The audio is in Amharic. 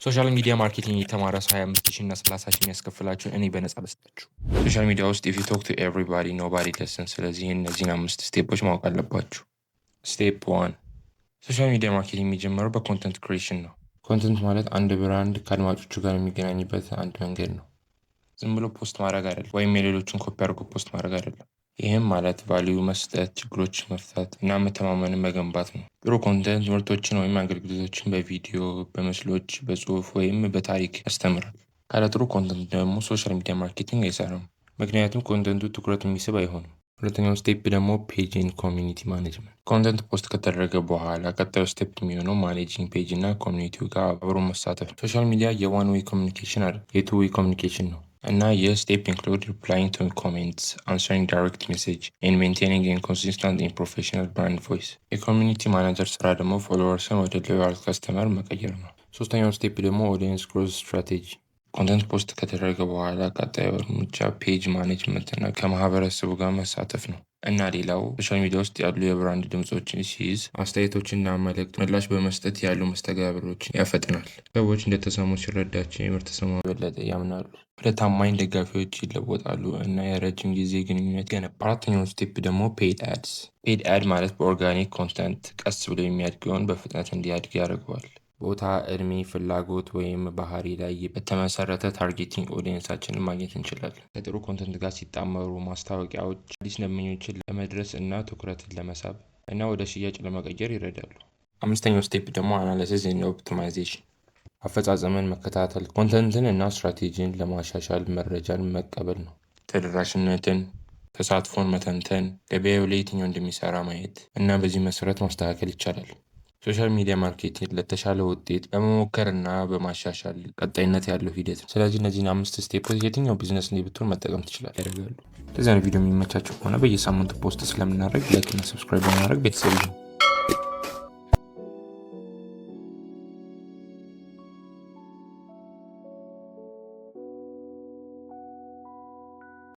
Social media marketing የተማረ ሰው 25 ሺህ እና 30 ሺህ የሚያስከፍላችሁን እኔ በነፃ ልስጣችሁ። Social media ውስጥ if you talk to everybody, nobody listen። ስለዚህ እነዚህን አምስት step ኦች ማወቅ አለባችሁ። Step 1፣ social media marketing የሚጀምረው በ content creation ነው። Content ማለት አንድ brand ከአድማጮቹ ጋር የሚገናኝበት አንድ መንገድ ነው። ዝም ብሎ post ማድረግ አይደለም፣ ወይም የሌሎችን ኮፒ አድርጎ post ማድረግ አይደለም። ይህም ማለት value መስጠት፣ ችግሮችን መፍታት እና መተማመንን መገንባት ነው። ጥሩ content ምርቶችን ወይም አገልግሎቶችን በቪዲዮ፣ በምስሎች፣ በጽሁፍ ወይም በታሪክ ያስተምራል። ካለ ጥሩ content ደግሞ social media marketing አይሰራም። ምክንያቱም content ኡ ትኩረት የሚስብ አይሆንም። ሁለተኛው step ደግሞ page and community management። Content post ከተደረገ በኋላ ቀጣዩ step የሚሆነው managing page እና community ው ጋር አብሮ መሳተፍ። Social media የ one way communication አይደለም፣ የ two way communication ነው። እና ይህ step include replying to comments, answering direct message and maintaining a consistent and professional brand voice። የ community manager ስራ ደግሞ followers ን ወደ loyal customer መቀየር ነው። ሶስተኛው step ደግሞ audience growth strategy። Content post ከተደረገ በኋላ ቀጣዩ እርምጃ page management እና ከማህበረሰቡ ጋር መሳተፍ ነው። እና ሌላው social media ውስጥ ያሉ የ brand ድምፆችን ሲይዝ አስተያየቶችና መልእክት ምላሽ በመስጠት ያሉ መስተጋብሮችን ያፈጥናል። ሰዎች እንደተሰሙ ሲረዳቸው የምርት ስሙ የበለጠ ያምናሉ፣ ወደ ታማኝ ደጋፊዎች ይለወጣሉ እና የረጅም ጊዜ ግንኙነት ይገነባል። አራተኛው step ደግሞ paid ads። Paid ad ማለት በ organic content ቀስ ብሎ የሚያድገውን በፍጥነት እንዲያድግ ያደርገዋል። ቦታ፣ እድሜ፣ ፍላጎት ወይም ባህሪ ላይ በተመሰረተ targeting audience ኣችንን ማግኘት እንችላለን። ከጥሩ content ጋር ሲጣመሩ ማስታወቂያዎች አዲስ ደንበኞችን ለመድረስ እና ትኩረትን ለመሳብ እና ወደ ሽያጭ ለመቀየር ይረዳሉ። አምስተኛው step ደግሞ analysis and optimization፣ አፈጻጸምን መከታተል፣ content ን እና ስትራቴጂን ለማሻሻል መረጃን መቀበል ነው። ተደራሽነትን፣ ተሳትፎን መተንተን፣ ገበያው ላይ የትኛው እንደሚሰራ ማየት እና በዚህ መሰረት ማስተካከል ይቻላል። Social media marketing ለተሻለ ውጤት በመሞከርና በማሻሻል ቀጣይነት ያለው ሂደት ነው። ስለዚህ እነዚህን አምስት step ኦች የትኛው ቢዝነስ ላይ ብትሆን መጠቀም ትችላለህ ያደርጋሉ። እንደዚህ አይነት ቪዲዮ የሚመቻቸው ከሆነ በየሳምንቱ post ስለምናደርግ like እና subscribe በማድረግ ቤተሰብ ይሁኑ።